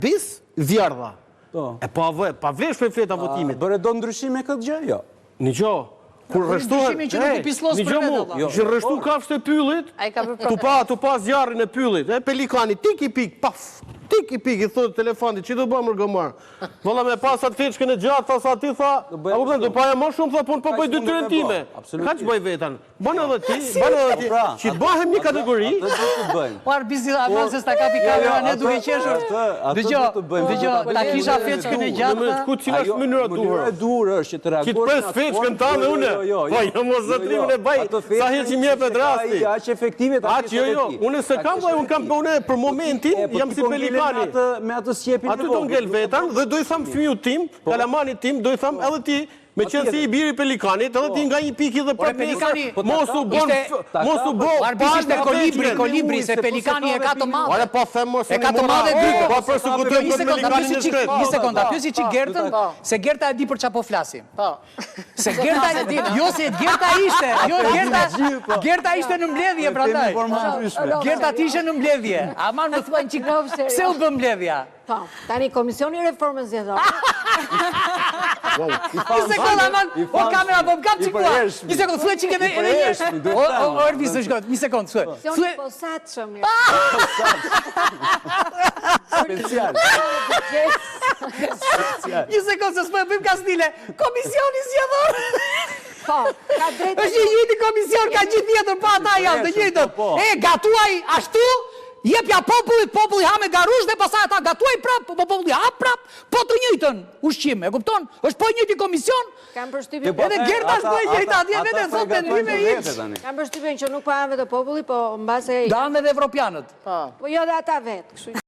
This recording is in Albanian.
Bis, vjerdha. Po. E pa vë, pa vlefshme fleta votimit. Bëre do ndryshim me këtë gjë? Jo. Një kur rreshtohen... Ndryshimin që nuk u pisllos për vetë, valla. Jo, që rreshtu kafshët e pyllit, tu pa, tu pa zjarrin e pyllit, e pelikani, tik i pik, paf, tik i pik, i thotë elefantit, që do bë mër gomar? Valla me pas atë feçkën e gjatë, tha sa ti, tha, a kupton, do paja më shumë, tha, po unë po bëj detyrën time. Kaq bëj vetën. Bën edhe ti, bën edhe ti, pra, që të bëhem një kategori. Atë do të bëjmë. Po Arbisi aman se s'ta kapi kamera ne duke qeshur. Dëgjo, dëgjo, ta kisha feçkën e gjatë. Ku cila është mënyra e duhur? Mënyra e duhur është që të reagosh. Që të pres feçkën tënde unë. Jo, jo, Po jo mos zotërimin e bëj. Sa herë që më jepet rasti. Aq efektive ta kesh. Jo, jo, unë s'e kam vllai, unë kam unë për momentin po jam si pelikani. Me atë sqepin e vogël. Aty do ngel vetën dhe do i them fëmijut tim, po. kalamanit tim, do i them edhe ti Me qenë si i biri pelikanit, edhe ti nga një pikë dhe prapë pelikani, nesër, mos u bën, mos u bë, Arbis ishte kolibri, kolibri, se pelikani e ka të madhe. Ore, po them mos E ka të madhe grykën. Po persekutojmë Një këtë sekondë, ta pelikanin pyesi e çik, shkret. një sekondë, ta pyesi çik Gertën, se Gerta e di për çfarë po flasim. Po. Se Gerta, jo se Gerta ishte, jo Gerta, Gerta ishte në mbledhje prandaj. Gerta ti ishe në mbledhje. Aman më thuaj çik, pse u bë mbledhja? Po, tani Komisioni i Reformës Zgjedhore. Një sekondë, aman, o kamera, po më kap çik mua. Një sekondë, thuaj çik edhe edhe një herë. O, o, o, Ervis, shko, një sekondë, thuaj. Komisioni i posaçëm. Special. Një sekondë, se s'po e bëjmë kastile. Komisioni Zgjedhor. Po, ka drejtë. Është i njëjti komision, ka gjithë jetën, pa ata janë të njëjtët. Po, po. E, gatuaj ashtu, jepja popullit, populli ha me garush dhe pastaj ata gatuaj prap, po populli ha prap, po të njëjtën ushqim, e kupton? Është po i njëjti komision. Kam përshtypjen po Edhe Gerta është po e njëjta atje vetë thotë mendime hiç. Kam përshtypjen që nuk po hanë vetëm populli, po mbase Do hanë edhe evropianët. Po. Po jo dhe ata vetë, kështu.